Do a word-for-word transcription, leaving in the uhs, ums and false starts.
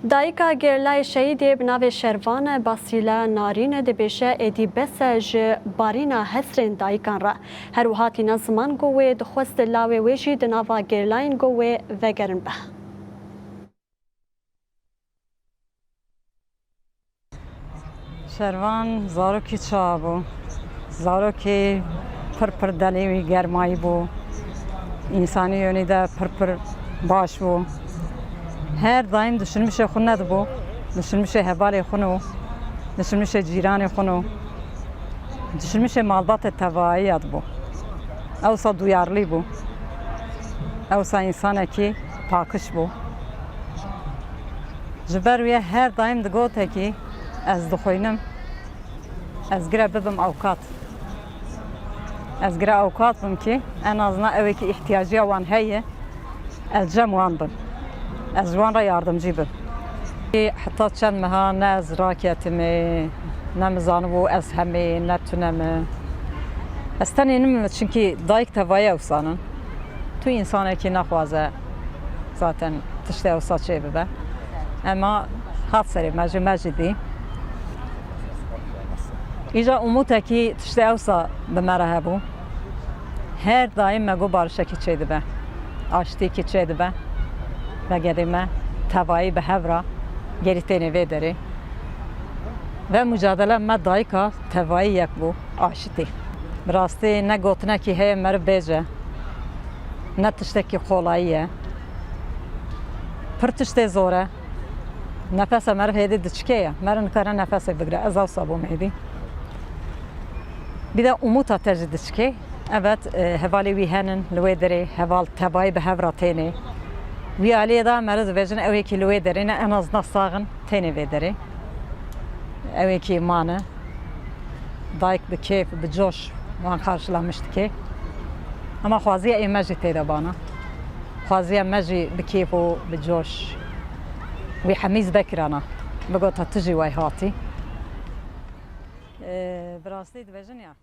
Dayika Gerlayê Şehîdê bi navê Şervan Basîla Narîn dibêje, êdî bes e ji barîna hesrên dayikan re. Her wiha tîne ziman ku wê dixwest lawê wê jî di nava gerlayên ku wê vegerin be. Şervan zarokî çawa bû. Zarokî pir pir delê wî germayî bû. Însanî yönî de pir pir baş bû. Her daîm düşünmüşê xwe nedibû. Düşünmüşê hevalê xwe nû. Düşünmüşê cîranê xwe nû. Düşünmüşê malbatê tevayî ya dibû. Ewsa duyarlî bû. Ewsa însanekî pakiş bû. Ji ber wê her daîm digote kî ez dixwînim, ez gire bibim awkat. Ez gire awkat bim kî en azna ewê kî îhtiyaciya wan heye, ez cem wan bim. Ez ji wan re yardimcî bim. Heta çend meha ne ez raketime, ne min zanibû ez heme, ne tune me. Ez tenê nime, çimkî dayik tevayî ewsan in. Tu însanekî nexwaze zaten tiştê ewsa çê bibe. Ema hat serê me jî, me jî dî. Îja umûtekî tiştê ewsa bi me re hebû. Her daîm me got barişekî çê dibe. Aştîkî çê dibe. Vegedê me tevayî bi hev re gerî tênê vê derê. Ve mucadele me dayika tevayî yek bû, aşitî. Bi rastî ne gotinekî heye meriv bêje, ne tiştekî qolayî ye. Pir tiştê zor e. Nefese meriv hêdî diçike ye. Meriv nikare nefesê bigire. Ez ewsa bûm hêdî. Bir de umûta te jî diçike. Evet, e, hevalê wî henin li wê derê, heval tevayî bi hev re tênê. Wî aliyê de meriv dibêjin ew yekî li wê derê ne, en azna sax in, tênê vê derê. Ew yekî mane. Dayik bi kêf, bi coş wan qarşılamiş dike. Ama xwaziya ê me jî tê de bana. Xwaziya me jî bi kêf û bi coş wî hemîz vekirana. Bigota tu jî way hatî. E, bi rastî dibêjin ya.